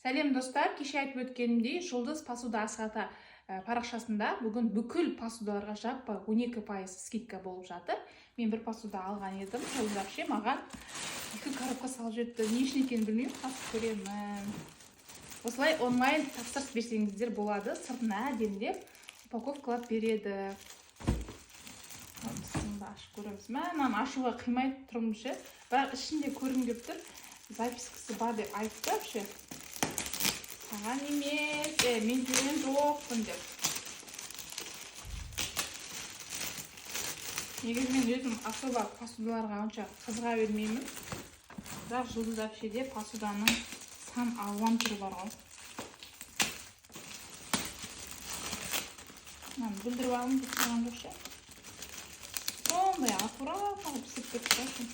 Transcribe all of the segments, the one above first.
Сәлем, достар! Кеше айтып өткенімдей, Жұлдыз посуда Асхата парақшасында бүгін бүкіл посудаларға жаппай 12% скидка болып жатыр. Мен бір посуда алған едім, Жұлдыз әпше маған екі коробка салып жіберіпті. Не үшін екенін білмеймін, қазір көремін. Осылай онлайн тапсырыс берсеңіздер болады, сыртын әдемілеп упаковкалап береді. Осыны ашып көреміз. Мә, мынаны ашуға қимай тұрмын ше, бірақ ішінде көргім келіп тұр. Запискасы бар деп айтты вообще. Саған емес, мен жеген жоқпын деп. Негізі мен өзім особо посудаларға онша қызыға бермеймін. Бірақ Жұлдыз әпшеде посуданың сан алуан түрі бар ғой. Мынаны бүлдіріп алғым келіп тұрған жоқ ше. Сондай аккуратно қылып пісіріп кетті ғой.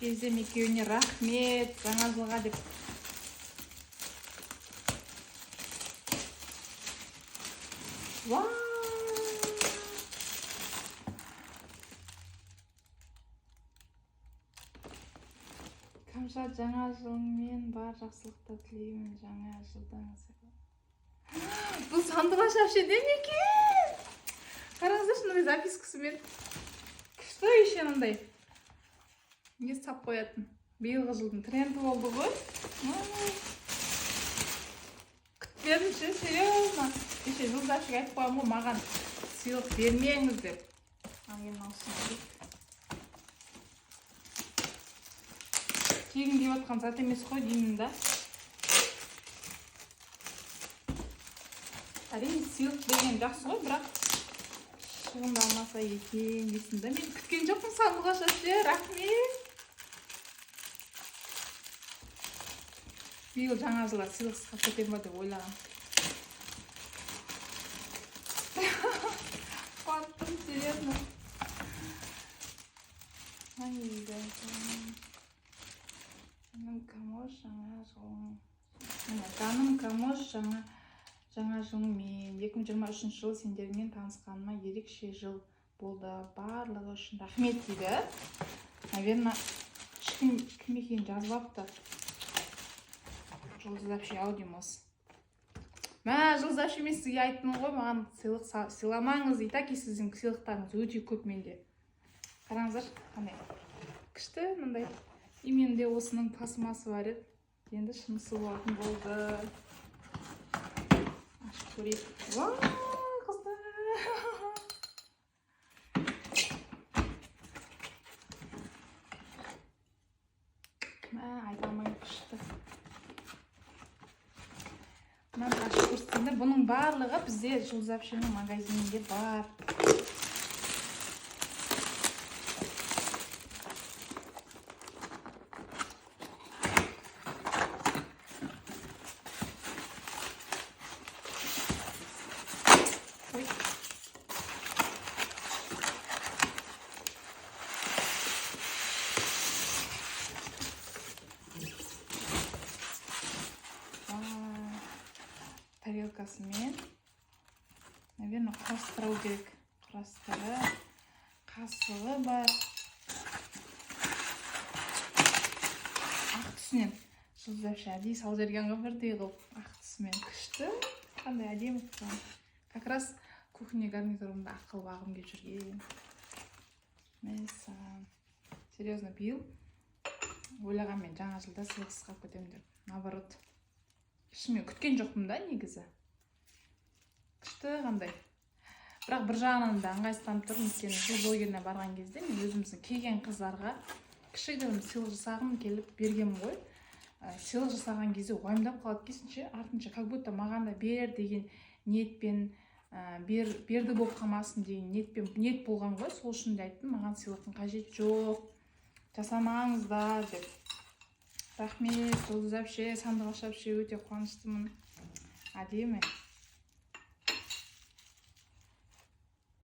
Жездем екеуіне рахмет, жаңа жылға деп. Вау! Камшат, жаңа жылыңмен бар жақсылықтар тілеймін, жаңа жылдан. Бұл Сандуғаш әпшеден екен. Қараңыздаршы, мынандай запискасымен. Күшті еще мынандай. Не сап қоятын. Биылғы жылдың тренді болды ғой. Күтпедім ше, серьезно. Кеше Жұлдыз әпшеге айтып қойғанмын ғой, маған сыйлық бермеңіз деп. Ал енді осыны алайық. Тегін келіп жатқан зат емес қой деймін да. Әрине сыйлық берген жақсы ғой, бірақ шығындалмаса екен дейсің да. Мен күткен жоқпын Сандуғаш әпше, рахмет. Биыл жаңа жылға сыйлықсыз қалып кетемін ба деп ойлағам. Қуанттым, серьезно. Ай, жаным Камош, жаңа жылың. Міне, жаным Камош, жаңа жылыңмен. 2023 жыл сендермен танысқаныма ерекше жыл болды. Барлығы үшін рахмет дейді. Наверное, ешкім кім екенін жазбапты. Жұлдыз әпше ау деймін осы. Мә, Жұлдыз әпше, мен сізге айттым ғой, маған сыйлық сыйламаңыз. И так и сіздің сыйлықтарыңыз өте көп менде. Қараңыздар, қандай күшті мындай. И менде осының пластмассы бар еді. Енді шынысы болатын болды. Ашып көрейік. Вау, қыздар! Мә, айта алмаймын, күшті. Мынаны ашып көрсетейін да, бұның барлығы бізде Жұлдыз әпшенің магазинінде бар. Ой. Тарелкасымен, наверное, құрастыру керек. Құрастырып, қасығы бар. Ақ түсінен. Жұлдыз әпше әдейі салып жіберген ғой бірдей қылып. Ақ түсімен күшті. Қандай әдемі қылған. Как раз кухня гарнитурымды ақ қылып алғым келіп жүрген. Мәссаған. Серьезно, биыл ойлағанмын мен жаңа жылда сыйлықсыз қалып кетемін деп. Наоборот. Шынымен күткен жоқпын да негізі. Күшті қандай. Бірақ бір жағынан да ыңғайсызданып тұрмын, өйткені жыл блогеріне барған кезде мен өзіміздің келген қыздарға кішігірім сыйлық жасағым келіп бергенмін ғой. Сыйлық жасаған кезде уайымдап қалады екенсің ше, артынша как будто маған да бер деген ниетпен, берді болып қалмасын деген ниетпен ниет болған ғой. Сол үшін де айттым, маған сыйлықтың қажеті жоқ, жасамаңыздар деп. Рахмет, Жұлдыз әпше, Сандуғаш әпше, өте қуаныштымын. Әдемі.